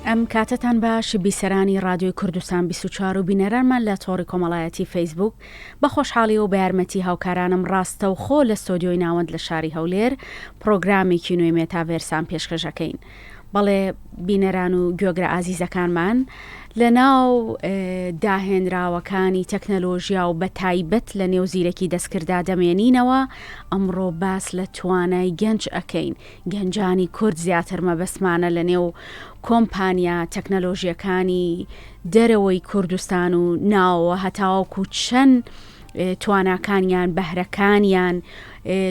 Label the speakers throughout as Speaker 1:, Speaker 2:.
Speaker 1: ئەم کاتەتان باش بیسەرانی ڕادیۆی کوردستان 24 و بینەرانمان لە تۆڕی کۆمەڵایەتی فەیسبوک بە خۆشحاڵی و بە یارمەتی هاوکارانم ڕاستەوخۆ لە ستۆدیۆی ناوەند لە شاری هەولێر پڕۆگرامێکی نوێی مێتاڤێرسان پێشکەش ئەکەین. بەڵێ بینەران و گوێگرە ئازیزەکانمان لە ناو داهێنراوەکانی تەکنەلۆژیا و بە تایبەت لە نێو زیرەکی دەستکردا دەمێنینەوە ئەمڕۆ باس لە توانای گەنج ئەکەین گەنجانی کورد زیاتر مەبەستمانە لە نێو کۆمپانیا تەکنەلۆژیەکانی دەرەوەی کوردستان و ناوەوە هەتاوەکو چەند تواناکانیان، بەهرەکانیان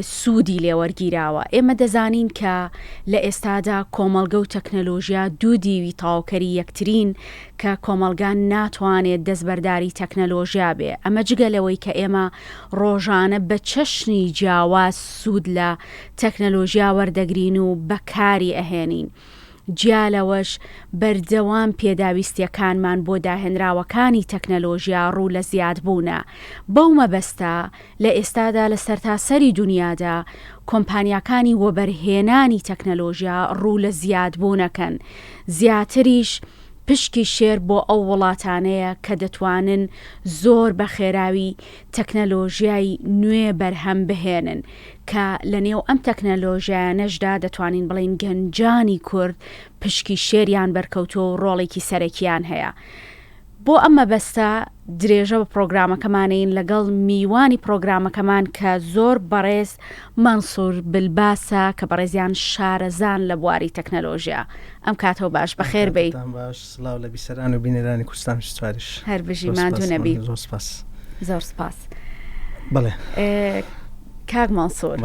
Speaker 1: سوودی لێوەرگیراوە. ئێمە دەزانین کە لە ئێستادا کۆمەڵگە و تەکنەلۆژیا دوو دیوی تەواوکەری یەکترین کە کۆمەڵگا ناتوانێت دەستبەرداری تەکنەلۆژیا بێ. ئەمە جگە لەوەی کە ئێمە ڕۆژانە بە چەشنی جیاواز سوود لە تەکنەلۆژیا وەردەگرین و بەکاری ئەهێنین. جیا لەوەش بەردەوام پێداویستییەکانمان بۆ داهێنراوەکانی تەکنەلۆژیا ڕوو لە زیادبوونە، بەو مەبەستە لە ئێستادا لە سەرتاسەری دونیادا کۆمپانیاکانی وەبەرهێنانی تەکنەلۆژیا ڕوو لە زیادبوونەکەن، زیاتریش پشکی شێر بۆ ئەو وڵاتانەیە کە دەتوانن زۆر بە خێراوی تەکنەلۆژیای نوێ بەرهەم بهێنن. کە لە نێو ئەم تەکنەلۆژیایانەشدا دەتوانین بڵێین گەنجانی کورد پشکی شێریان بەرکەوتووە و ڕۆڵێکی سەرەکییان هەیە. بۆ ئەم مەبەستە درێژە بە پڕۆگرامەکەمانین لەگەڵ میوانی پڕۆگرامەکەمان کە زۆر بەڕێز مەنسوور بلباسە کە بەڕێزیان شارەزان لە بواری تەکنەلۆژیا. ئەم کاتەو باش بەخێر بێی.
Speaker 2: کاتتان باش سڵاو لە بیسەران و بینەرانی کوردستان 24یش.
Speaker 1: هەر بژی ماندوو نەبی.
Speaker 2: زۆر سپاس.
Speaker 1: زۆر سپاس.
Speaker 2: بەڵێ.
Speaker 1: کاک مەنسوور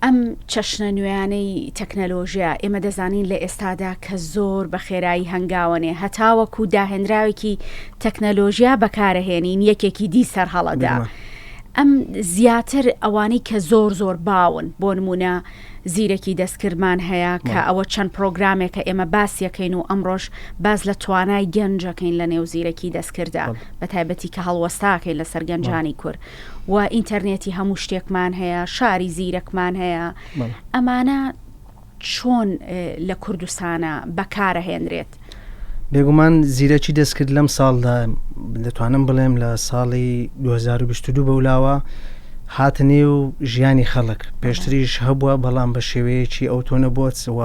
Speaker 1: ئەم چەشنە نوێیانەی تەکنەلۆژیا ئێمە دەزانین لە ئێستادا کە زۆر بە خێرایی هەنگاوەنێ هەتاوەکو داهێنراوێکی تەکنەلۆژیا بەکارەهێنین یەکێکی دی سەرهەڵەدا. ئەم زیاتر ئەوانەی کە زۆر زۆر باون بۆ نمونە زیرەکی دەستکردمان هەیە کە ئەوە چەند پرۆگرامێکە ئێمە باسیەکەین و ئەمڕۆش باس لە توانای گەنجەکەین لە نێو زیرەکی دەستکردا بە تایبەتی کە هەڵوەستاکەین لەسەر گەنجانی کورد و ئینتەرنێتی هەموو شتێکمان هەیە، شاری زیرەکمان هەیە، ئەمانە چۆن لە کوردستانە بەکارەهێنرێت؟
Speaker 2: بێگومان زیرەکی دەستکرد لەم ساڵدا دەتوانم بڵێم لە ساڵی 2022 بەولاوە هاتە نێو ژیانی خەڵک پێشتریش هەبووە بەڵام بە شێوەیەکی ئەوتۆ نەبووە و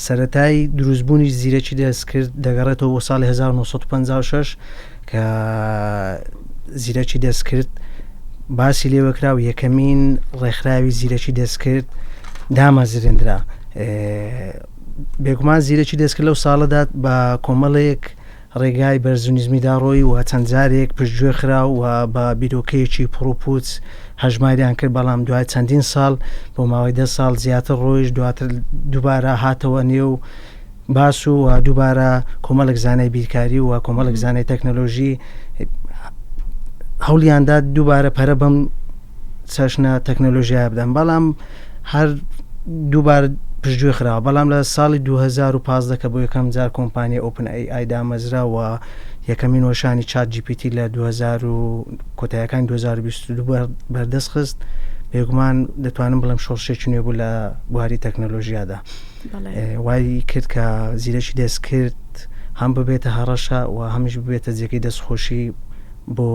Speaker 2: سەتای دروستبوونی زیرەکی دەستکرد دەگەڕێتەوە بۆ ساڵی 1956 کە زیرەکی دەستکرد باسی لێوەکرا و یەکەمین ڕێکخراوی زیرەکی دەستکرد دامەزرێندرا بێگومان زیرەکی دەستکرد لەو ساڵەدا بە کۆمەڵێک ڕێگای بەرزونیزمیدا ڕۆی و چەند جارێک پشتگوێ خرا و بە بیرۆکەیەکی پڕوپوچ هەژماریان کرد بەڵام دوای چەندین ساڵ بۆ ماوەی دە ساڵ زیاتر ڕۆیش دواتر دووبارە هاتەوە نێو باس و دووبارە کۆمەڵێک زانای بیرکاری و کۆمەڵێک زانای تەکنەلۆژی هەوڵیاندا دووبارە پەرە بەم چەشنە تەکنەلۆژیای بدەن بەڵام هەر دووبارە پشتگوێ خراوە بەڵام لە ساڵی 2015 کە بۆ یەکەم جار کۆمپانیای ئۆپن ئەی ئای دامەزرا و یەکەمین وەشانی چات جی پی تی لە 2000 و کۆتایەکانی 2022 بەردەست خست بێگومان دەتوانم بڵێم شۆڕشێکی نوێ بوو لە بواری تەکنەلۆژیادا. وای کرد کە زیرەکی دەستکرد هەم ببێتە هەڕەشە و هەمیش ببێتە جێگەی دەستخۆشی بۆ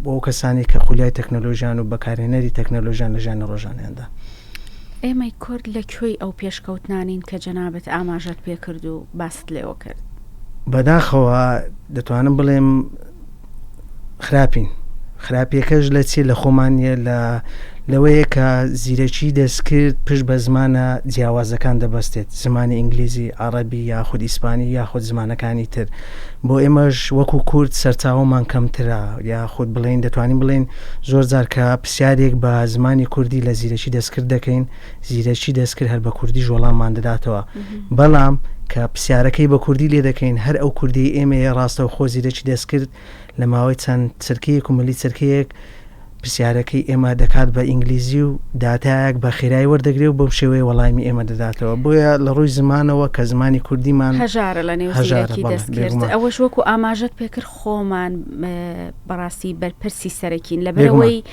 Speaker 2: بۆ ئەو کەسانی کە خولیای تەکنەلۆژیان و بەکارهێنەری تەکنەلۆژیان لە ژیانی ڕۆژانیاندا.
Speaker 1: ئێمەی کورد لە کوێی ئەو پێشکەوتنانین کە جەنابت ئاماژەت پێکرد و باست لێوە کرد؟
Speaker 2: بەداخەوە دەتوانم بڵێم خراپین خراپیەکەش لە چی لە خۆمان نیە لە لەوەیە کە زیرەکی دەستکرد پشت بە زمانە جیاوازەکان دەبەستێت زمانی ئینگلیزی عەڕەبی یاخود ئیسپانی یاخود زمانەکانی تر بۆ ئێمەش وەکو کورد سەرچاوەمان کەمترە یاخود بڵێین دەتوانین بڵێین زۆر جار کە پرسیارێک بە زمانی کوردی لە زیرەکی دەستکرد دەکەین زیرەکی دەستکرد هەر بە کوردیش وەڵاممان دەداتەوە بەڵام کە پرسیارەکەی بە کوردی لێ دەکەین هەر ئەو کوردیەی ئێمەیە ڕاستەوخۆ زیرەکی دەستکرد لە ماوەی چەند چرکەیەک و ملی چرکەیەک پرسیارەکەی ئێمە دەکات بە ئینگلیزی و داتایەک بە خێرایی وەردەگرێ و بەم شێوەیە وەڵامی ئێمە دەداتەوە بۆیە لە ڕووی زمانەوە کە زمانی کوردیمان
Speaker 1: هەژارە لە نێو
Speaker 2: هەژارە
Speaker 1: زیرەکی
Speaker 2: بەڵێ
Speaker 1: دەستکرد
Speaker 2: بێگومان.
Speaker 1: ئەوەش وەکو ئاماژەت پێکرد خۆمان بەڕاستی بەرپرسی سەرەکین
Speaker 2: بێگومان.
Speaker 1: لەبەرئەوەی.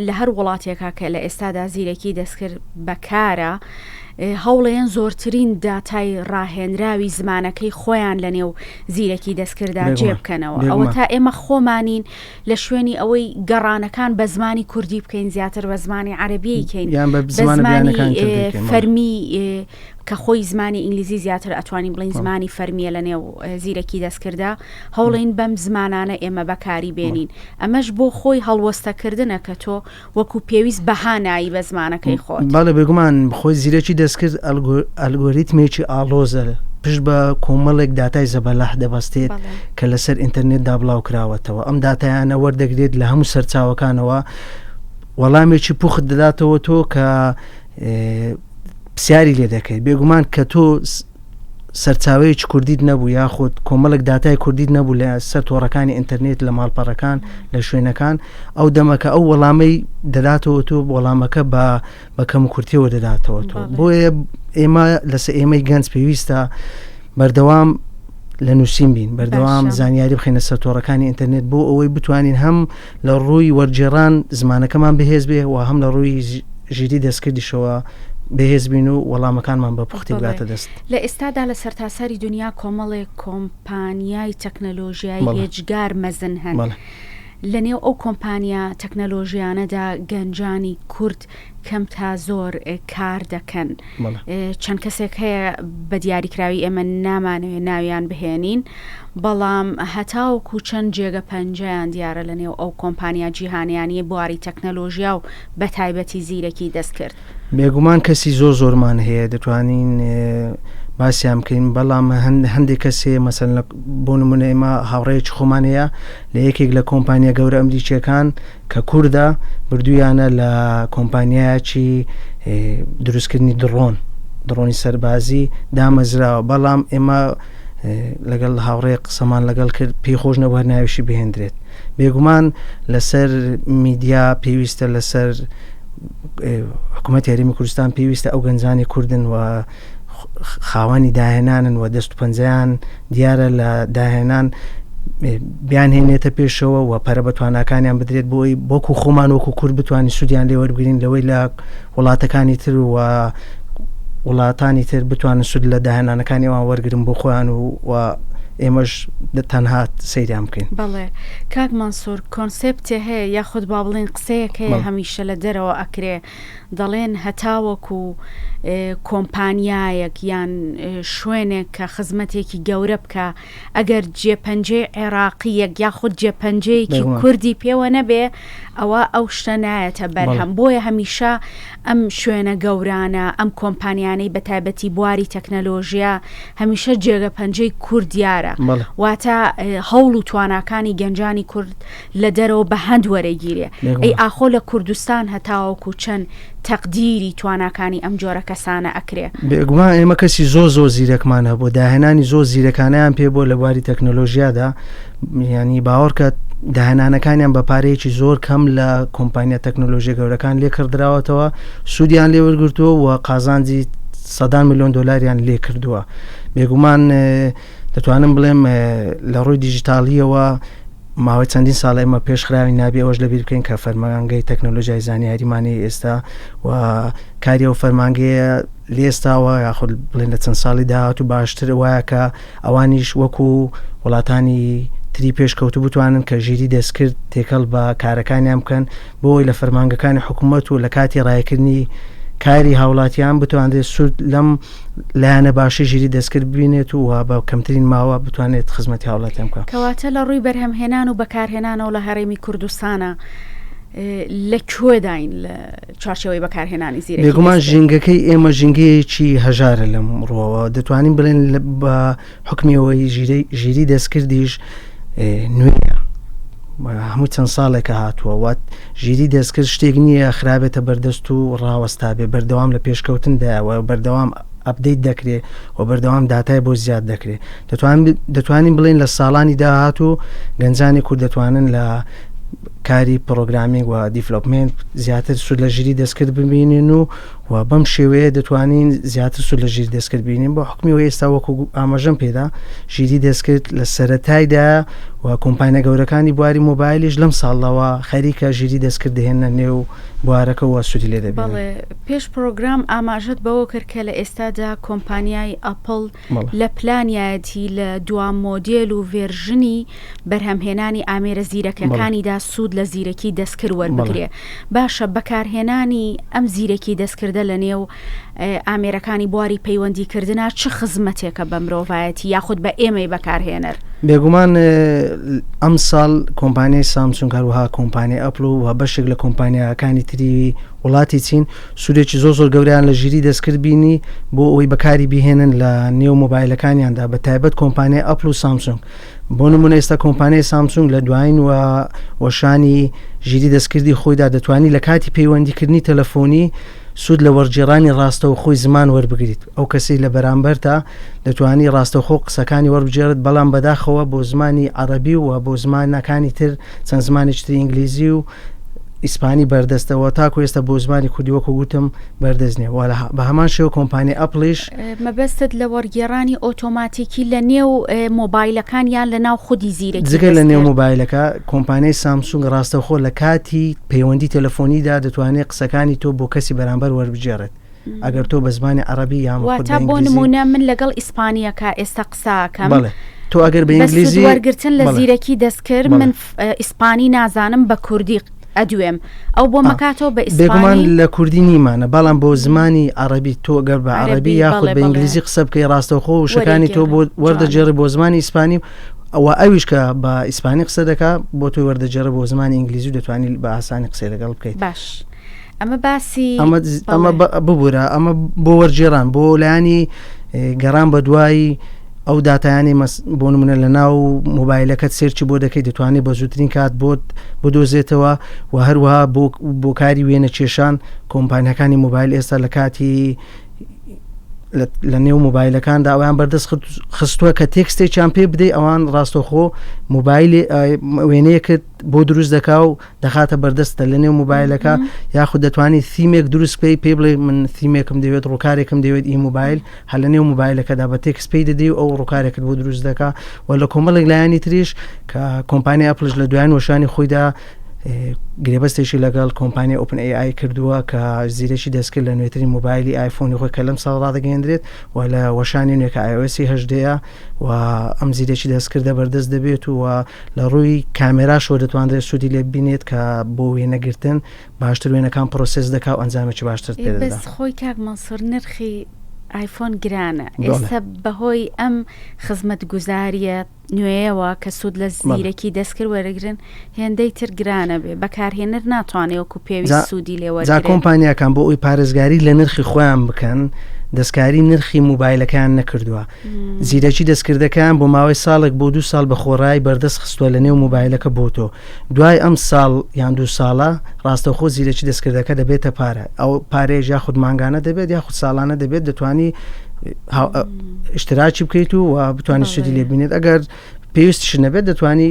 Speaker 1: لە هەر وڵاتێکا کە لە ئێستادا زیرەکی دەستکرد بەکارە هەوڵێن زۆرترین داتای ڕاهێنراوی زمانەکەی خۆیان لە نێو زیرەکی دەستکردا جێ بکەنەوە ئەوە تا ئێمە خۆمانین لە شوێنی ئەوەی گەڕانەکان بە زمانی کوردی بکەین زیاتر بە زمانی عەربیی کەین
Speaker 2: یان بە زمانی
Speaker 1: فەرمی کە خۆی زمانی ئینگلیزی زیاتر ئەتوانین بڵین زمانی فەرمیە لە نێو زیرەکی دەستکردا هەوڵین بەم زمانانە ئێمە بەکاری بێنین ئەمەش بۆ خۆی هەڵوەستەکردنە کە تۆ وەکو پێویست بەها نایی بە زمانەکەی خۆت.
Speaker 2: بەڵێ بێگومان خۆی زیرەکی دەستکرد ئەلگۆریتمێکی ئاڵۆزە پشت بە کۆمەڵێک داتای زەبەلاح دەبەستێت کە لەسەر ئینتەرنێتدا بڵاوکراوەتەوە ئەم داتایانە وەردەگرێت لە هەموو سەرچاوەکانەوە وەڵامێکی پوخت دەداتەوە تۆ کە پرسیاری لێ دەکەیت بێگومان کە تۆ سەرچاوەیەکی کوردیت نەبوو یاخود کۆمەڵێک داتای کوردیت نەبوو لە سەر تۆڕەکانی ئینتەرنێت لە ماڵپەڕەکان لە شوێنەکان ئەو دەمەکە ئەو وەڵامەی دەداتەوە تۆ وەڵامەکە بە بە کەم و کورتیەوە دەداتەوە تۆ بۆیە ئێمە لەسە ئێمەی گەنج پێویستە بەردەوام لە نووسین بین بەردەوام زانیاری بخینە سەر تۆڕەکانی ئینتەرنێت بۆ ئەوەی بتوانین هەم لە ڕووی وەرگێڕان زمانەکەمان بەهێز بێ و هەم لە ڕووی ژیری دەستکردیشەوە بەهێز بین و وەڵامەکانمان بە پوختی بگاتە دەست.
Speaker 1: لە ئێستادا لە سەرتاسەری دونیا کۆمەڵێک کۆمپانیای تەکنەلۆژیای هێجگار مەزن هەن. لە نێو ئەو کۆمپانیا تەکنەلۆژیانەدا گەنجانی کورد کەم تا زۆر کار دەکەن. چەند کەسێک هەیە بە دیاریکراوی ئێمە نامانەوێت ناویان بهێنین، بەڵام هەتاوەکو چەند جێگە پەنجەیان دیارە لە نێو ئەو کۆمپانیا جیهانیانەی بواری تەکنەلۆژیا و بەتایبەتی زیرەکی دەستکرد.
Speaker 2: بێگومان کەسی زۆر زۆرمان هەیە دەتوانین باسیان بکەین، بەڵام هەندێک کەس هەیە مەسەلەن بۆ نمونە ئێمە هاوڕێیەکی خۆمان هەیە لە یەکێک لە کۆمپانیا گەورە ئەمریکییەکان کە کوردە بردوویانە لە کۆمپانیایەکی دروستکردنی دڕۆن دڕۆنی سەربازی دامەزراوە بەڵام ئێمە لەگەڵ هاوڕێ قسەمان لەگەڵ کرد پێی خۆش نەبوو هەر ناویشی بهێندرێت بێگومان لەسەر میدیا پێویستە لەسەر حکوومەت هەرێمی کوردستان پێویستە ئەو گەنجانی کوردن و خاوەنی داهێنانن و دەست و پەنجەیان دیارە لە داهێنان بیانهێنێتە پێشەوە و پەرە بە تواناکانیان بدرێت بۆی وەکو خۆمان وەکو کورد بتوانین سوودیان لێ وەربگرین لەوەی لە وڵاتەکانی تر و وڵاتانی تر بتوانن سوود لە داهێنانەکانی ئەوان وەرگن بۆ خۆیان و و ئێمەش تەنها سەیریان بکەین.
Speaker 1: بەڵێ کاک مەنسوور کۆنسێپتێ هەیە یاخود با بڵێین قسەیەک هەیە هەمیشە لە دەرەوە ئەکرێ دەڵێن هەتاوەکو کۆمپانیایەک یان شوێنێک کە خزمەتێکی گەورە بکا ئەگەر جێپەنجەی عێراقییەک یاخود جێپەنجەیەکی کوردی پێوە نەبێ ئەوە ئەو شتە نایەتە بەرهەم بۆیە هەمیشە ئەم شوێنە گەورانە ئەم کۆمپانیانەی بە تایبەتی بواری تەکنەلۆژیا هەمیشە جێگە پەنجەی کورد دیارە واتە هەوڵ و تواناکانی گەنجانی کورد لە دەرەوە بە هەند وەرەگیرێ ئەی ئاخۆ لە کوردستان هەتاوەکو چەند تەقدیری تواناکانی ئەم جۆرە کەسانە ئەکرێ؟
Speaker 2: بێگومان ئێمە کەسی زۆر زۆر زیرەکمان هەبوو داهێنانی زۆر زیرەکانیان پێ بووە لە بواری تەکنەلۆژیادا ینی باوەڕکە داهێنانەکانیان بە پارەیەکی زۆر کەم لە کۆمپانیا تەکنۆلۆژیە گەورەکان لێ کڕدراوەتەوە سوودیان لێ وەرگرتووە و قازانجی سەدان میلیۆن دۆلاریان لێ کردووە بێگومان دەتوانم بڵێم لە ڕووی دیجیتاڵیەوە ماوەی چەندین ساڵە ئێمە پێشخراوین نابێ ئەوەش لەبیر بکەین کە فەرمانگەی تەکنەلۆژیای زانیاریمانی ئێستا و کاری ئەو فەرمانگەیە لێستاوە یاخود بڵێن لە چەند ساڵی داهاتوو باشتر وایە کە ئەوانیش وەکو وڵاتانی تری پێشکەوتو بتوانن کە ژیری دەستکرد تێکەڵ بە کارەکانیان بکەن بۆی لە فەرمانگەکانی حکوومەت و لە کاتی ڕایکردنی کاری هاوڵاتیان بتوانرێت سوود لەم لایەنە باشی ژیری دەستکرد ببینێت و بە کەمترین ماوە بتوانێت خزمەتی هاوڵاتیان بکات.
Speaker 1: کەواتە لە ڕووی بەرهەمهێنان و بەکارهێنانەوە لە هەرێمی کوردستانە لە کوێداین لە چوارچێوەی بەکارهێنانی زیرەکی
Speaker 2: بێگومان ژینگەکەی ئێمە ژینگەیەکی هەژارە لەم ڕووەوە دەتوانین بڵێن بە حوکمی ئەوەی ژیری دەستکردیش نوێیە هەموو چەند ساڵێکە هاتووە وات ژیری دەستکرد شتێک نییە خرابێتە بەردەست و ڕاوەستابێ بەردەوام لە پێشکەوتندایەوە بەردەوام ئەپدەیت دەکرێ و بەردەوام داتای بۆ زیاد دەکرێت دەتوانین بڵێن لە ساڵانی داهاتوو گەنجانی کورد دەتوانن لە کاری پرۆگرامینگ و دیفلۆپمنت زیاتر سوود لە ژیری دەستکرد ببینن و و و بەم شێوەیە دەتوانین زیاتر سوود لە ژیری دەستکرد بینین بۆ حکومی ئەوەی ئێستا وەکو ئاماژەم پێدا ژیری دەستکرد لە سەرەتایدا و کۆمپانیا گەورەکانی بواری مۆبایلیش لەم ساڵەوە خەریکە ژیری دەستکرد دەهێننە نێو بوارەکە و سوودی لێ دەبینن.
Speaker 1: بەڵێ پێش پڕۆگرام ئاماژەت بەوە کرد کە لە ئێستادا کۆمپانیای ئەپڵ لە پلانیایەتی لە دوا مۆدێل و ڤێرژنی بەرهەمهێنانی ئامێرە زیرەکەکانیدا سوود لە زیرەکی دەستکرد وەربگرێ. باشە بەکارهێنانی ئەم زیرەکی دەستکردە لە نێو ئامێرەکانی بواری پەیوەندیکردنا چ خزمەتێکە بە مرۆڤایەتی یاخود بە ئێمەی بەکارهێنەر؟
Speaker 2: بێگومان ئەمساڵ کۆمپانیای سامسونگ هەروەها کۆمپانیای ئەپڵ و بەشێک لە کۆمپانیاکانی تری وڵاتی چین سوودێکی زۆر زۆر گەوریان لە ژیری دەستکرد بینی بۆ ئەوەی بەکاری بهێنن لە نێو مۆبایلەکانیاندا بە تایبەت کۆمپانیای ئەپل و سامسونگ بۆ نمونە ئێستا کۆمپانیای سامسونگ لە دوایین و وەشانی ژیری دەستکردی خۆیدا دەتوانی لە کاتی پەیوەندیکردنی تەلەفۆنی سوود لە وەرگێڕانی ڕاستەوخۆی زمان وەربگریت ئەو کەسەی لە بەرامبەرتە دەتوانی ڕاستەوخۆ قسەکانی وەربگێڕێت بەڵام بەداخەوە بۆ زمانی عەڕەبی و بۆ زمانەکانی تر چەند زمانێکی تری ئینگلیزی و ئیسپانی بەردەستە و تاکو ئێستا بۆ زمانی کوردی وەکو گوتم بەردەست نییە و بە هەمان شێوە کۆمپانیای ئەپڵیش
Speaker 1: مەبەستت لە وەرگێڕانی ئۆتۆماتیکی لە نێو مۆبایلەکان یان لە ناو خودی زیرەکی
Speaker 2: جگە لە نێو مۆبایلەکە کۆمپانیای سامسونگ ڕاستەوخۆ لە کاتی پەیوەندی تەلەفۆنیدا دەتوانێت قسەکانی تۆ بۆ کەسی بەرامبەر وەربگێڕێت. ئەگەر تۆ بە زمانی عەڕەبی یان خود
Speaker 1: بە
Speaker 2: ئینگلیزی.
Speaker 1: واتە بۆ نموونە من لەگەڵ ئیسپانییەکە ئێستا قسە ئەکەم.
Speaker 2: بەڵێ تۆ ئەگەر بە ئینگلیزی.
Speaker 1: بە سوود وەرگرتن لە زیرەکی دەستکرد من ئیسپانی نازانم بە کوردی ئەدوێم ئەو بۆم ئەکاتەوە بە ئیسپانی.
Speaker 2: بێگومان لە کوردی نیمانە بەڵام بۆ زمانی عەڕەبی تۆ گەر بە عەڕەبی یاخود بە ئینگلیزی قسە بکەی ڕاستەوخۆ وشەکانی تۆ بۆ وەردەگێڕی بۆ زمانی ئیسپانی و ئەویش کە بە ئیسپانی قسە دەکا بۆ تۆی وەردەگێڕێ بۆ زمانی ئینگلیزی و دەتوانی بە ئاسانی قسەی لەگەڵ بکەیت.
Speaker 1: باش. ئەمە باسی
Speaker 2: ئەمە ئەمە ببوورە ئەمە بۆ وەرگێڕان بۆ لایانی گەڕان بە دوای ئەو داتایانی بۆ نمونە لە ناو مۆبایلەکەت سێرچی بۆ دەکەیت دەتوانێت بە زووترین کات بۆت بدۆزێتەوە و هەروەها بۆ بۆ کاری وێنە کێشان کۆمپانیەکانی مۆبایل ئێستا لە کاتی لە نێو مۆبایلەکاندا ئەویان بەردەست خستووە کە تێکستێکیان پێ بدەی ئەوان ڕاستەخۆ مۆبایلی وێنەیەکت بۆ دروست دەکا و دەخاتە بەردەستە لە نێو مۆبایلەکە یاخود دەتوانی ثیمێک دروست بکەی پێی بڵێ من ثیمێکم دەوێت ڕووکارێکم دەوێت ئی مۆبایل هەر لە نێو مۆبایلەکەدا بە تێکست پێی دەدەی و ئەو ڕووکارێکت بۆ دروست دەکا و لە کۆمەڵێک لایەنی تریش کە کۆمپانیای ئەپڵش لە دوایین وەشانی خۆیدا گرێبەستێکی لەگەڵ کۆمپانیای ئۆپن ئەی ئای کردووە کە زیرەکی دەستکرد لە نوێترین مۆبایلی ئایفۆنی خۆی کە لەم ساڵ ڕادەگەیەندرێت و لە وەشانی نوێ کە iOS هەژدەیە و ئەم زیرەکی دەستکردە بەردەست دەبێت و لە ڕووی کامێراشەوە دەتوانرێت سوودی لێ ببینێت کە بۆ وێنەگرتن باشتر وێنەکان پرۆسێس دەکا و ئەنجامێکی باشترت پێ دەدا.
Speaker 1: بەس خۆی کاک مەنسوور نرخی ئایفۆن گرانە ئێستا بەهۆی ئەم خزمەتگوزاریە نوێیەوە کە سوود لە زیرەکی دەستکرد وەرەگرن هێندەی تر گرانە بێ بەکارهێنەر ناتوانێ وەکو پێویست سوودی لێ
Speaker 2: جا
Speaker 1: وەرگرێ.
Speaker 2: کۆمپانیاکان بۆ ئەوی پارێزگاری لە نرخی خۆیان بکەن دەستکاری نرخی موبایلەکەیان نەکردووە زیرەکی دەستکردەکەیان بۆ ماوەی ساڵێک بۆ دوو ساڵ بە خۆڕایی بەردەست خستووە لە نێو مۆبایلەکە بۆ تۆ دوای ئەم ساڵ یان دوو ساڵە ڕاستەوخۆ زیرەکی دەستکردەکە دەبێتە پارە ئەو پارەیەش یاخود مانگانە دەبێت یاخود ساڵانە دەبێت دەتوانی اشتراکی بکەیت و بتوانانی سوودی لێ بینێت ئەگەر پێویستیش نەبێت دەتوانی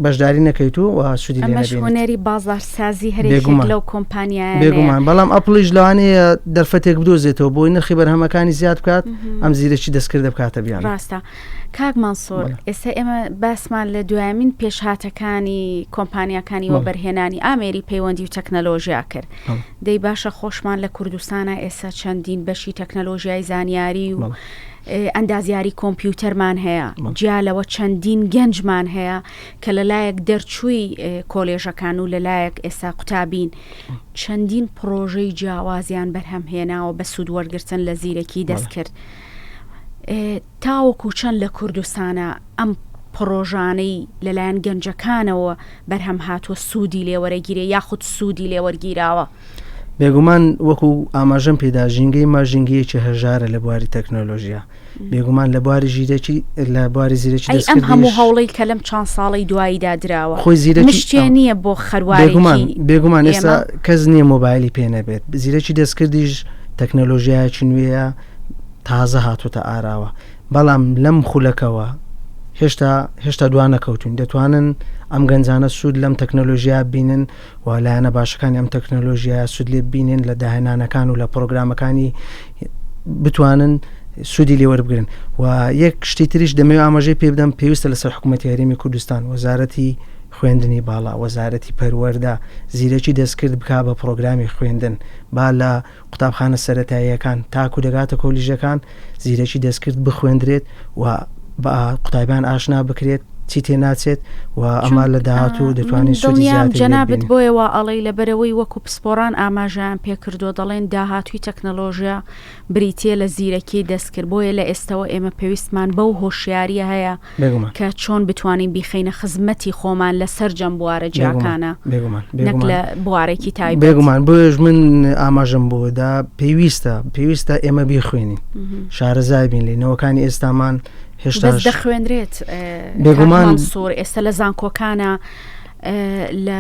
Speaker 2: بەشداری نەکەیت و و سوودی لێ
Speaker 1: ئەمەش
Speaker 2: نەبینیت.
Speaker 1: هونەری بازاڕسازی هەر یەکێک
Speaker 2: بێگومان.
Speaker 1: لەو کۆمپانیایانەیە.
Speaker 2: بێگومان بەڵام ئەپڵیش لەوانەیە دەرفەتێک بدۆزێتەوە بۆی نرخی بەرهەمەکانی زیاد بکات ئەم زیرەکی دەستکردە بکاتە بیانوو.
Speaker 1: ڕاستە کاک مەنسوور
Speaker 2: بەڵێ.
Speaker 1: ئێستا ئێمە باسمان لە دوایەمین پێشهاتەکانی کۆمپانیاکانی
Speaker 2: بەڵێ.
Speaker 1: وەبەرهێنانی ئامێری پەیوەندی و تەکنەلۆژیا کرد
Speaker 2: بەڵێ.
Speaker 1: دەی باشە خۆشمان لە کوردستانا ئێستا چەندین بەشی تەکنەلۆژیای زانیاری و
Speaker 2: بەڵێ.
Speaker 1: ئەندازیاری کۆمپیوتەرمان هەیە، جیا لەوە چەندین گەنجمان هەیە کە لەلایەک دەرچووی کۆلێژەکان و لەلایەک ئێستا قوتابین، چەندین پڕۆژەی جیاوازیان بەرهەم هێناوە بە سوود وەرگرتن لە زیرەکی دەستکرد. تاوەکو چەند لە کوردستانە ئەم پڕۆژانەی لەلایەن گەنجەکانەوە بەرهەم هاتووە سوودی لێوەرەگیرێ یاخود سوودی لێوەرگیراوە؟
Speaker 2: بێگومان وەکو ئاماژەم پێدا ژینگەی ما ژینگەیەکی هەژارە لە بواری تەکنۆلۆژیا بێگومان لە بواری ژیرەکی لە بواری زیرەکی
Speaker 1: ئەی ئەم هەموو هەوڵەی کە لەم چەند ساڵەی دواییدا دراوە
Speaker 2: خۆی زیرەکی
Speaker 1: مشتێ نییە بۆ
Speaker 2: بێگومان
Speaker 1: خەروارێکی
Speaker 2: بێگومان ئێستا
Speaker 1: ئێمە؟
Speaker 2: کەس نییە مۆبایلی پێ نەبێت زیرەکی دەستکردیش تەکنەلۆژیایەکی نوێیە تازە هاتووتە ئاراوە بەڵام لەم خولەکەوە هێشتا هێشتا دوا نەکەوتوین دەتوانن ئەم گەنجانە سوود لەم تەکنەلۆژیا بینن و لایەنە باشەکانی ئەم تەکنەلۆژیایە سوود لێ ببینن لە داهێنانەکان و لە پرۆگرامەکانی بتوانن سوودی لێوەربگرن و یەک شتی تریش دەمەوێت ئاماژەی پێ بدەم پێویستە لەسەر حکوومەتی هەرێمی کوردستان وەزارەتی خوێندنی باڵا وەزارەتی پەروەردە زیرەکی دەستکرد بک بە پرۆگرامی خوێندن با لە قوتابخانە سەرەتاییەکان تاکو دەگاتە کۆلیژەکان زیرەکی دەستکرد بخوێندرێت و بە قوتابیان ئاشنا بکرێت چی تێ ناچێت و ئەمە لە داهاتوو دەتوانین سوودی
Speaker 1: دڵنیام
Speaker 2: زیاتری لێ
Speaker 1: جەنابت
Speaker 2: ببینین.
Speaker 1: بۆیە وا ئەڵێی لەبەرئەوەی وەکو پسپۆڕان ئاماژەیان پێکردووە دەڵێن داهاتووی تەکنەلۆژیا بریتییە لە زیرەکیی دەستکرد بۆیە لە ئێستەوە ئێمە پێویستمان بەو هۆشیارییە هەیە
Speaker 2: بێگومان.
Speaker 1: کە چۆن بتوانین بیخەینە خزمەتی خۆمان لە سەرجەم بوارە
Speaker 2: بێگومان
Speaker 1: جیاکانە
Speaker 2: بێگومان
Speaker 1: نەک
Speaker 2: بێگومان
Speaker 1: لە بوارێکی تایبەت.
Speaker 2: بێگومان بۆیەش من ئاماژەم بۆ دا پێویستە پێویستە ئێمە بیخوێنین شارەزای بین لێی نەوەکانی ئێستامان
Speaker 1: بەس
Speaker 2: هێشتاش
Speaker 1: دەخوێنرێت کاک
Speaker 2: بێگومان
Speaker 1: مەنسوور ئێستا لە زانکۆکانە لە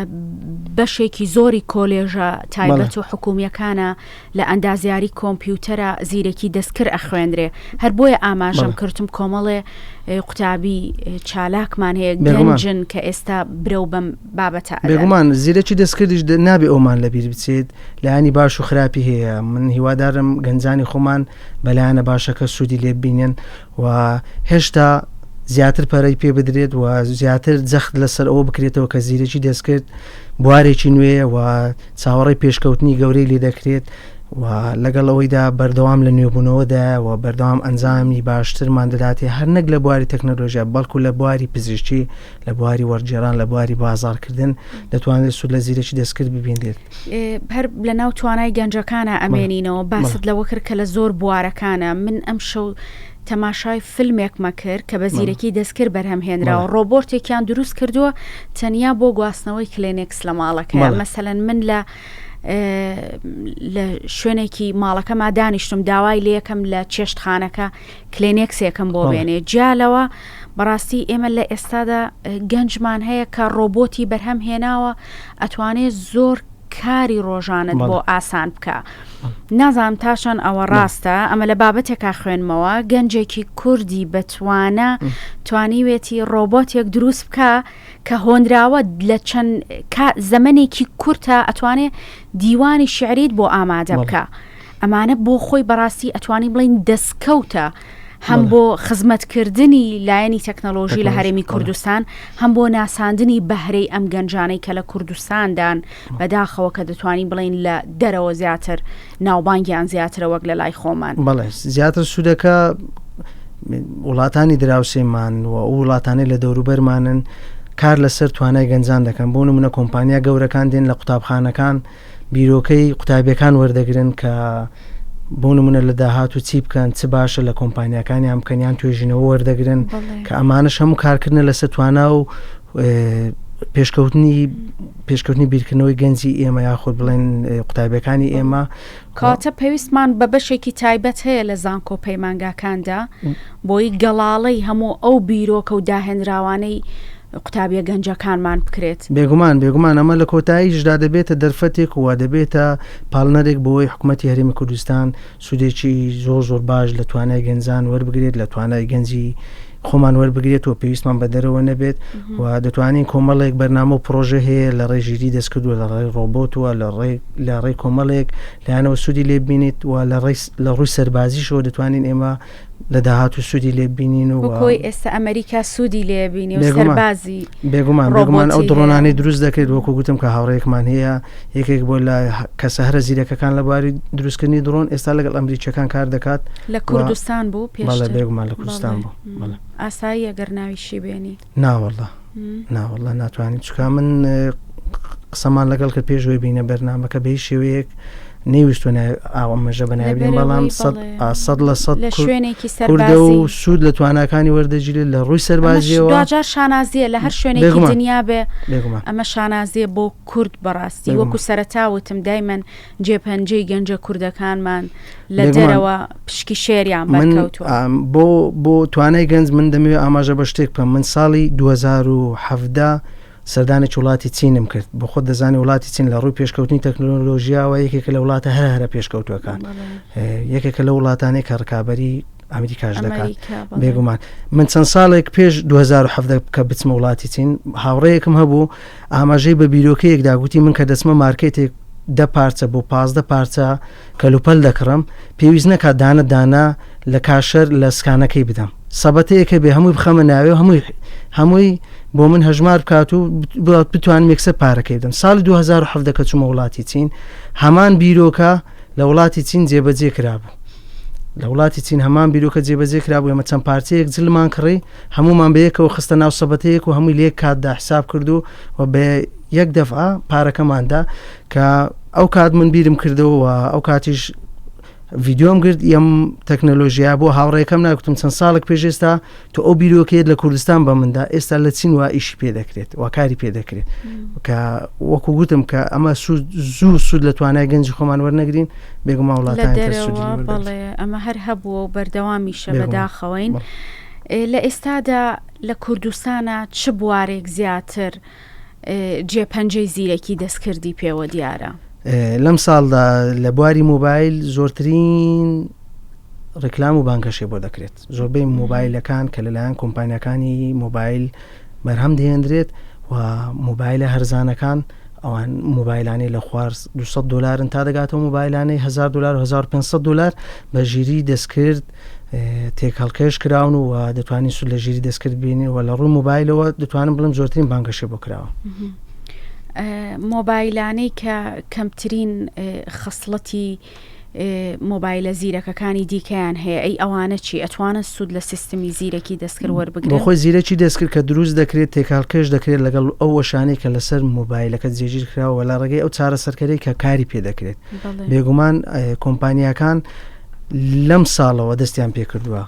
Speaker 1: بەشێکی زۆری کۆلێژە
Speaker 2: بەڵێ
Speaker 1: تایبەت و حکومییەکانە لە ئەندازیاری کۆمپیوتەرا زیرەکی دەستکرد ئەخوێندرێ هەر بۆیە ئاماژەم کردم کۆمەڵێ قوتابی چالاکمان هەیە گەنجن کە ئێستا برەو بەم بابەتە
Speaker 2: بێگومان زیرەکی دەستکردیش نابێ ئەومان لەبیر بچێت لایەنی باش و خراپی هەیە من هیوادارم گەنجانی خۆمان بەلایەنە باشەکە سوودی لێ ببینن و هێشتا زیاتر پەرەی پێ بدرێت و زیاتر جەخت لەسەر ئەوە بکرێتەوە کە زیرەکی دەستکرد بوارێکی نوێیە و چاوەڕێی پێشکەوتنی گەورەی لێ دەکرێت و لەگەڵ ئەوەیدا بەردەوام لە نوێبوونەوەدایە و بەردەوام ئەنجامی باشترمان دەداتێ هەر نەک لە بواری تەکنەلۆژیا بەڵکو لە بواری پزیشکی لە بواری وەرگێڕان لە بواری بازاڕکردن دەتوانرێت سوود لە زیرەکی دەستکرد ببینرێت.
Speaker 1: هەر لە ناو توانای گەنجەکانە ئەمێنینەوە باست لەوە کرد کە لە زۆر بوارەکانە من ئەم شەو تەماشای فیلمێکمە کرد کە بە زیرەکی دەستکرد بەرهەم هێنراوە ڕۆبۆرتێکیان دروست کردووە تەنیا بۆ گواستنەوەی کلێنێکس لە ماڵەکە مەسەەن من لە لە شوێنێکی ماڵەکەما دانیشتم داوای لەکەم لە چێشتخانەکە کلێنێکسێکم بۆ بێنێ جیا لەوە بەڕاستی ئێمە لە ئێستادا گەنجمان هەیە کە ڕۆبۆتی بەرهەم هێناوە ئەتوانێ زۆر کاری ڕۆژانت بۆ ئاسان بکە نازانم تا چەند ئەوە ڕاستە ئەمە لە بابەتێکا خوێنمەوە گەنجێکی کوردی بەتوانە توانیوێتی ڕۆبۆتێک دروست بکە کە هۆنراوە لە چەند زەمەنێکی کورتە ئەتوانێ دیوانی شعریت بۆ ئامادە بکە ئەمانە بۆ خۆی بەڕاستی ئەتوانین بڵین دەستکەوتە هەم بۆ خزمەتکردنی لایەنی تەکنەلۆژی لە هەرێمی کوردستان هەم بۆ ناساندنی بەهرەی ئەم گەنجانەی کە لە کوردستاندان بەداخەوە کە دەتوانین بڵین لە دەرەوە زیاتر ناوبانگیان زیاترە وەک لە لای خۆمان.
Speaker 2: بەڵێ زیاتر سوودەکە وڵاتانی دراوسێمان و ئەو وڵاتانەی لە دەوروبەرمانن کار لەسەر توانای گەنجان دەکەن بۆ نمونە کۆمپانیا گەورەکان دێن لە قوتابخانەکان بیرۆکەی قوتابیەکان وەردەگرن کە بۆ نمونە لە داهات و چی بکەن چ باشە لە کۆمپانیاکانیان بکەن یان توێژینەوە وەردەگرن کە ئەمانەش هەموو کارکردنە لەسەر توانا و پێشکەوتنی پێشکەوتنی بیرکردنەوەی گەنجی ئێمە یاخود بڵێن قوتابیەکانی ئێمە
Speaker 1: کاتە پێویستمان بە بەشێکی تایبەت هەیە لە زانکۆ پەیمانگاکاندا بۆی گەڵاڵەی هەموو ئەو بیرۆکە و داهێنراوانەی قوتابیە گەنجەکانمان بکرێت.
Speaker 2: بێگومان بێگومان ئەمە لە کۆتاییشدا دەبێتە دەرفەتێک و دەبێتە پاڵنەرێک بۆی حکوومەتی هەرێمی کوردستان سوودێکی زۆر زۆر باش لە توانای گەنجان وەربگرێت لە توانای گەنجی خۆمان وەربگرێت و پێویستمان بە دەرەوە نەبێت و دەتوانین کۆمەڵێک بەرنامە و پرۆژە هەیە لە ڕێی ژیری دەستکردووە لە ڕێی ڕۆبۆتوە لە ڕێ لە ڕێی کۆمەڵێک لایەنەوە سوودی لێ ببینیت و لە ڕێی لە ڕووی سەربازیشەوە دەتوانین ئێمە لە داهاتوو سوودی لێ ببینین و
Speaker 1: وەکۆی ئێستا ئەمریکا سوودی لێ بینی و سەربازی
Speaker 2: بێگومان بێگومان ئەو دڕۆنانەی دروست دەکرێت وەکو گوتم کە هاوڕێیەکمان هەیە یەکێک بۆ لە کەسە هەرە زیرەکەکان لە بواری دروستکردنی دڕۆن ئێستا لەگەڵ ئەمریکیەکان کار دەکات
Speaker 1: لە کوردستان بوو
Speaker 2: پێش بێگومان لە کوردستان بوو
Speaker 1: ئاساییە گەر ناویشی بێنی
Speaker 2: ناوەڵا ناوەڵا ناتوانین چکا من قسەمان لەگەڵ کە پێشوەی بینە بەرنمەکە بە هیچ شێوەیەک نەیویستوە ئاوەمەژە بەناوی بەڵام سەد لە سەد
Speaker 1: لە شوێنێکی
Speaker 2: کوردە و سوود لە تواناکانی وەردەگیرێت لە ڕووی سەربازیەوە
Speaker 1: دواجار شانازیە لە هەر شوێنێکی دنیا بێ ئەمە شانازیە بۆ کورد بەڕاستی وەکو سەرەتا وتم دایمەن جێپەنجەی گەنجە کوردەکانمان لە دەرەوە پشکی شێریان بەرکەوتووە.
Speaker 2: بۆ بۆ توانای گەنج من دەمەوێت ئاماژە بە شتێک بکەم من ساڵی 2017 سەردانێکی وڵاتی چینم کرد بۆ خۆت دەزانی وڵاتی چین لە ڕووی پێشکەوتنی تەکنۆلۆژیاوە یەکێکە لە وڵاتە هەرە هەرە پێشکەوتوەکان یەکێکە لە وڵاتانێک کە ڕکابی. ئەمریکاش دەکات بێگومان من چەند ساڵێک پێش 2017 کە بچمە وڵاتی چین هاوڕێیەکم هەبوو ئاماژەی بە بیرۆکەیەکدا گوتی من کە دەچمە مارکێتێک دە پارچە بۆ پازدە پارچە کەلوپەل دەکڕم پێویست نەکات دانە دانە لە کاشەر لە سکانەکەی بدەم سەبەتەیەکە بێ هەمووی بخەمە ناوێ هەمووی هەمووی بۆ من هەژمار بکات و بتوانم یەکسەر پارەکەی بدەم ساڵی 2017 کە چوومە وڵاتی چین هەمان بیرۆکە لە وڵاتی چین جێبەجێ کرابوو لە وڵاتی چین هەمان بیرۆکە جێبەجێ کرابوو ئێمە چەند پارچەیەک جلمان کڕی هەمومان بەیەکەوە خستە ناو سەبەتەیەک و هەمووی لە یەک کاتدا حساب کرد و و بە یەک دەفعە پارەکەماندا کە ئەو کات من بیرم کردەوە و ئەو کاتیش ڤیددیۆم گرت یەم تەکنەلۆژیا بۆ هاوڕێکەم ناکوتم چەند ساڵێک پێش ئێستا تۆ ئەو بیرۆکەیەت لە کوردستان بە مندا ئێستا لە چین وا ئیشی پێ دەکرێت واکاری پێ دەکرێت کە وەکو گوتم کە ئەمە زوو سوود لە توانای گەنجی خۆمان وەرنەگرین بێگومان وڵاتانی تر سوودی لێ وەردەگرن.
Speaker 1: بەڵێ ئەمە هەر هەبووە و بەردەوامیشە بەداخەوەین. لە ئێستادا لە کوردستانا چ بوارێک زیاتر جێ پەنجەی زیرەکی دەستکردی پێوە دیارە؟
Speaker 2: لەم ساڵدا لە بواری مۆبایل زۆرترین ڕیکلام و بانگەشەی بۆ دەکرێت زۆربەی مۆبایلەکان کە لەلایەن کۆمپانیاکانی مۆبایل بەرهەم دەهێندرێت و مۆبایلە هەرزانەکان ئەوان مۆبایلانەی لە خوار 200 دلارن تا دەگاتەوە مۆبایلانەی 1000 دلار و 1500 دلار بە ژیری دەستکرد تێکهەڵکێش کراون و دەتوانین سوود لە ژیری دەستکرد بینین و لە ڕووی مۆبایلەوە دەتوانم بڵم زۆرترین بانگەشەی بۆ کراوە.
Speaker 1: مۆبایلانەی کە کەمترین خەسڵەتی مۆبایلە زیرەکەکانی دیکەیان هەیە ئەی ئەوانە چی ئەتوانن سوود لە سیستمی زیرەکی دەستکرد وەربگرن؟
Speaker 2: بۆ خۆی زیرەکی دەستکرد کە دروست دەکرێت تێکهەڵکێش دەکرێت لەگەڵ ئەو وەشانەی کە لەسەر مۆبایلەکە جێگیر کراوە و لە ڕێگەی ئەو چارەسەرکەرەی کە کاری پێ دەکرێت بێگومان کۆمپانیاکان لەم ساڵەوە دەستیان پێکردووە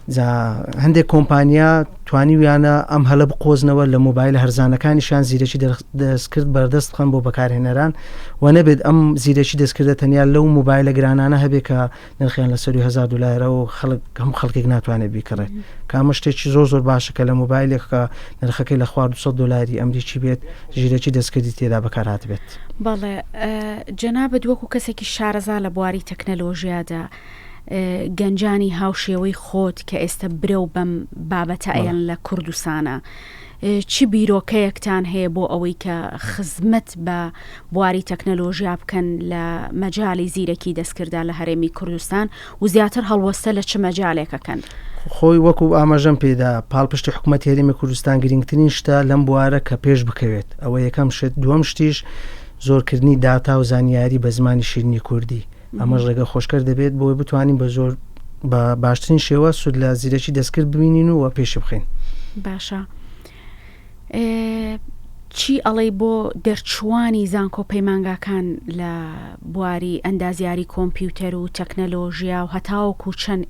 Speaker 2: جا هەندێک کۆمپانیا توانیویانە ئەم هەلە بقۆزنەوە لە مۆبایلە هەرزانەکانیشیان زیرەکی دەستکرد بەردەست بخەن بۆ بەکارهێنەران و نەبێت ئەم زیرەکی دەستکردە تەنیا لەو مۆبایلە گرانانە هەبێت کە نرخیان لە سەروی هەزار دلارە و خەڵک هەموو خەڵکێک ناتوانێت بیکڕێت کە ئەمە شتێکی زۆر زۆر باشە کە لە مۆبایلێک کە نرخەکەی لە خوار 200 دلاری ئەمریکی بێت ژیرەکی دەستکردی تێدا بەکارهاتبێت.
Speaker 1: بەڵێ جەنابت وەکو کەسێکی شارەزا لە بواری تەکنەلۆژیادا گەنجانی هاوشێوەی خۆت کە ئێستا برەو بەم بابەتە ئەیەن لە کوردستانە چ بیرۆکەیەکتان هەیە بۆ ئەوەی کە خزمەت بە بواری تەکنەلۆژیا بکەن لە مەجالی زیرەکی دەستکردا لە هەرێمی کوردستان و زیاتر هەڵوەستە لە چ مەجالێکەکەن؟
Speaker 2: خۆی وەکو ئاماژەم پێدا پاڵپشتی حکوومەتی هەرێمی کوردستان گرنگترین شتە لەم بوارە کە پێش بکەوێت ئەوە یەکەم شت دووەم شتیش زۆرکردنی داتا و زانیاری بە زمانی شیرینی کوردی ئەمەش ڕێگە خۆشکەر دەبێت بۆی بتوانین بە زۆر بە باشترین شێوە سوود لە زیرەکی دەستکرد ببینین و پێشی بخەین.
Speaker 1: باشە چی ئەڵێی بۆ دەرچووانی زانکۆ پەیمانگاکان لە بواری ئەندازیاری کۆمپیوتەر و تەکنەلۆژیا و هەتاوەکو چەند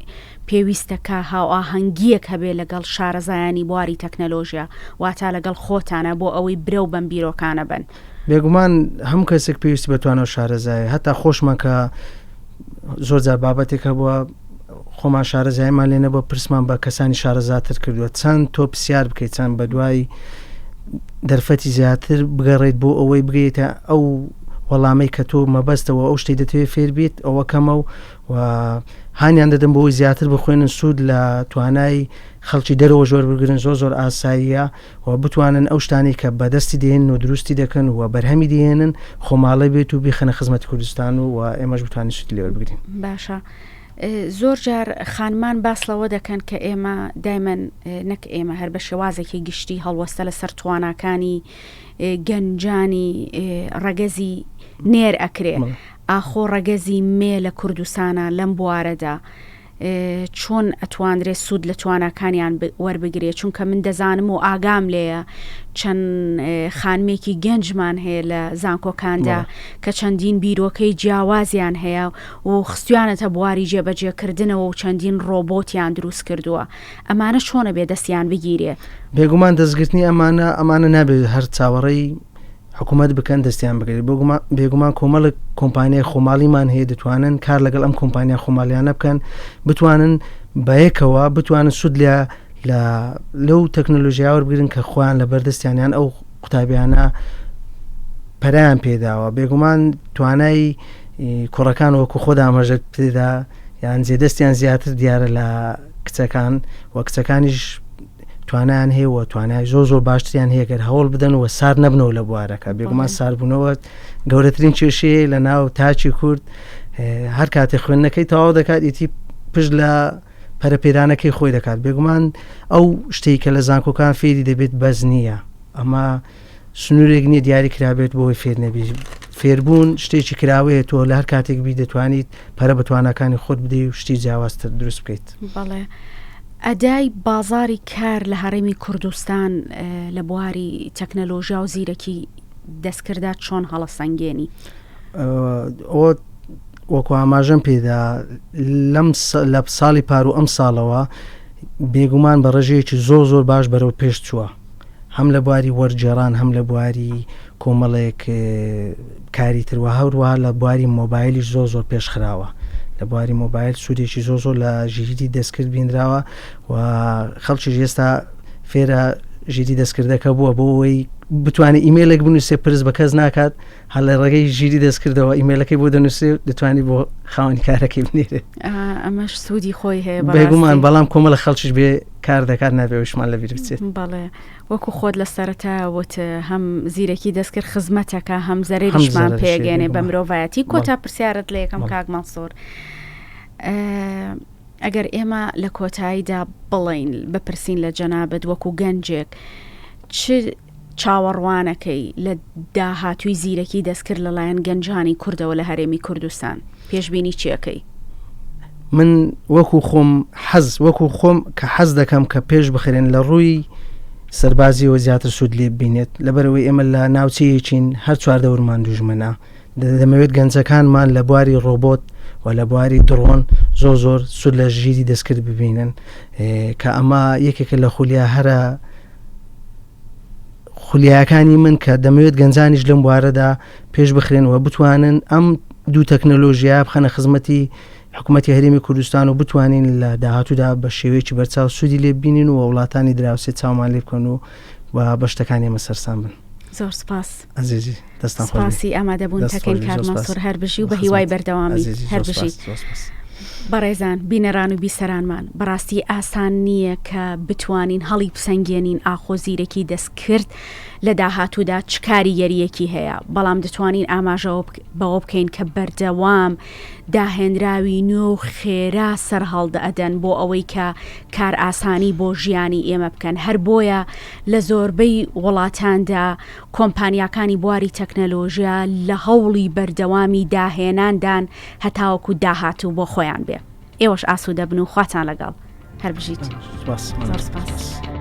Speaker 1: پێویستە کە هاوئاهەنگییەک هەبێ لەگەڵ شارەزایانی بواری تەکنەلۆژیا واتا لەگەڵ خۆتانە بۆ ئەوەی برەو بەم بیرۆکانە بەن؟
Speaker 2: بێگومان هەموو کەسێک پێویستی بە توانا و شارەزایە هەتا خۆشمان کە زۆر جار بابەتێک هەبووە خۆمان شارەزایمان لێ نەبووە پرسمان بە کەسانی شارەزاتر کردووە چەند تۆ پرسیار بکەیت چەند بە دوای دەرفەتی زیاتر بگەڕێیت بۆ ئەوەی بگەیتە ئەو وەڵامەی کە تۆ مەبەستەوە ئەو شتەی دەتەوێت فێر بیت ئەوە کەمە و و هانیان دەدەم بۆ ئەوەی زیاتر بخوێنن سوود لە توانای خەڵکی دەرەوە ژۆر بگرن زۆر زۆر ئاساییە و بتوانن ئەو شتانەی کە بەدەستی دێنن و دروستی دەکەن و بەرهەمی دێنن خۆماڵی بێت و بیخەنە خزمەتی کوردستان و و ئێمەش بتوانین سوودی لێ وەربگرین.
Speaker 1: باشە زۆر جار خانمان باس لەوە دەکەن کە ئێمە دایمەن نەک ئێمە هەر بە شێوازێکی گشتی هەڵوەستە لەسەر تواناکانی گەنجانی ڕەگەزی نێر ئەکرێ ئاخۆ ڕەگەزی مێ لە کوردستانە لەم بوارەدا چۆن ئەتوانرێ سوود لە تواناکانیان وەربگرێ چونکە من دەزانم و ئاگام لێیە چەند خانمێکی گەنجمان هەیە لە زانکۆکاندا کە چەندین بیرۆکەی جیاوازیان هەیە و خستویانەتە بواری جێبەجێکردنەوە و چەندین ڕۆبۆتیان دروست کردووە ئەمانە چۆنە بێ دەستیان بگیرێ؟
Speaker 2: بێگومان دەستگرتنی ئەمانە ئەمانە نابێت هەر چاوەڕێی حکوومەت بکەن دەستیان بگرێت بێگومان کۆمەڵک کۆمپانیای خۆماڵیمان هەیە دەتوانن کار لەگەڵ ئەم کۆمپانیا خۆماڵیانە بکەن بتوانن بەیەکەوە بتوانن سوود لە لە لەو تەکنۆلۆژیا وەربگرن کە خۆیان لە بەردەستیان یان ئەو قوتابیانە پەرەیان پێداوە بێگومان توانای کوڕەکان وەکو خۆدا ئاماژەت پێدا یان جێدەستیان زیاتر دیارە لە کچەکان و کچەکانیش توانایان هەیە و توانای زۆر زۆر باشتریان هەیە گەر هەوڵ بدەن و سار نەبنەوە لە بوارەکە بێگومان ساربوونەوە گەورەترین کێشەیە لە ناو تاکی کورد هەر کاتێ خوێندنەکەی تەواو دەکات ئیتی پشت لە پەرەپێدانەکەی خۆی دەکات بێگومان ئەو شتێک کە لە زانکۆکان فێری دەبێت بەس نییە ئەمە سنوورێک نییە دیاری کرابێت بۆی فێر نەبی فێربوون شتێکی کراوەیە تۆ لە هەر کاتێک بی دەتوانیت پەرە بە تواناکانی خۆت بدەی و شتی جیاوازتر دروست بکەیت.
Speaker 1: بەڵێ ئەدای بازاری کار لە هەرێمی کوردستان لە بواری تەکنەلۆژیا و زیرەکی دەستکردا چۆن هەڵەسەنگێنی؟
Speaker 2: ئەوە وەکو ئاماژەم پێدا لەم لە ساڵی پار و ئەم ساڵەوە بێگومان بە ڕێژەیەکی زۆر زۆر باش بەرەو پێش چووە هەم لە بواری وەرگێڕان هەم لە بواری کۆمەڵێک کاری تر و هەروەها لە بواری مۆبایلیش زۆر زۆر پێشخراوە لە بواری مۆبایل سوودێکی زۆر زۆر لە ژیری دەستکرد بینراوە و خەڵکیش ئێستا فێرە ژیری دەستکردەکە بووە بۆ ئەوەی بتوانێت ئیمێلێک بنووسێ پرس بە کەس ناکات هەر لە ڕێگەی ژیری دەستکردەوە ئیمێلەکەی بۆ دەنووسێ دەتوانانی بۆ خاوەنی کارەکەی بنێرێت
Speaker 1: ئەمەش سوودی خۆی هەیە
Speaker 2: بێگومان بەڵام کۆمەڵە خەڵکیش بێ کار دەکات نابێ ئەویشمان لەبیر بچێت
Speaker 1: بەڵێ وەکو خۆت لە سەرەتا وت هەم زیرەکی دەستکرد خزمەتەکە هەم زەرەریشمان پێگەێنێ بە مرۆڤایەتی کۆتا پرسیارت لە یەکەم کاک مەنسوور ئەگەر ئێمە لە کۆتاییدا بڵین بپرسین لە جەنابت وەکو گەنجێک چ چاوەڕوانەکەی لە داهاتووی زیرەکی دەستکرد لەلایەن گەنجانی کوردەوە لە هەرێمی کوردستان پێشبینی چیەکەی؟
Speaker 2: من وەکو خۆم حەز وەکو خۆم کە حەز دەکەم کە پێش بخرێن لە ڕووی سەربازیەوە زیاتر سوود لێ ببینێت لەبەرەوەی ئێمە لە ناوچەیەکین هەر چواردەورمان دوژمنە دەمەوێت گەنجەکانمان لە بواری ڕۆبۆت و لە بواری دڕۆن زۆر زۆر سوود لە ژیری دەستکرد ببینن کە ئەمە یەکێکە لە خولیا هەرە خولیاکانی من کە دەمەوێت گەنجانیش لەم بوارەدا پێش بخرێن و بتوانن ئەم دوو تەکنەلۆژیا بخەنە خزمەتی حکوومەتی هەرێمی کوردستان و بتوانین لە داهاتوودا بە شێوەیەکی بەرچاو سوودی لێ ببینین و وڵاتانی دراوسێ چاومان لێ بکەن و و بە شتەکانی ئێمە سەرسام بن.
Speaker 1: زۆر سپاس.
Speaker 2: ئەزیزی دەستان
Speaker 1: خۆش بێ. سپاسی ئامادەبوون تەکەین کاک مەنسوور هەر بژی و بە هیوای بەردەوامی هەر بژیت. بەڕێزان بینەران و بیسەرانمان بەڕاستی ئاسان نییە کە بتوانین هەڵی بسەنگێنین ئاخۆ زیرەکی دەستکرد لە داهاتوودا چ کاریگەرییەکی هەیە بەڵام دەتوانین ئاماژە بەوە بکەین کە بەردەوام داهێنراوی نوێ و خێرا سەرهەڵدەئەدەن بۆ ئەوەی کە کارئاسانی بۆ ژیانی ئێمە بکەن هەر بۆیە لە زۆربەی وڵاتاندا کۆمپانیاکانی بواری تەکنەلۆژیا لە هەوڵی بەردەوامی داهێناندان هەتاوەکو داهاتوو بۆ خۆیان بێ. ئێوەش ئاسوودە بن و خواتان لەگەڵ. هەر بژیت.
Speaker 2: سپاس.
Speaker 1: زۆر سپاس.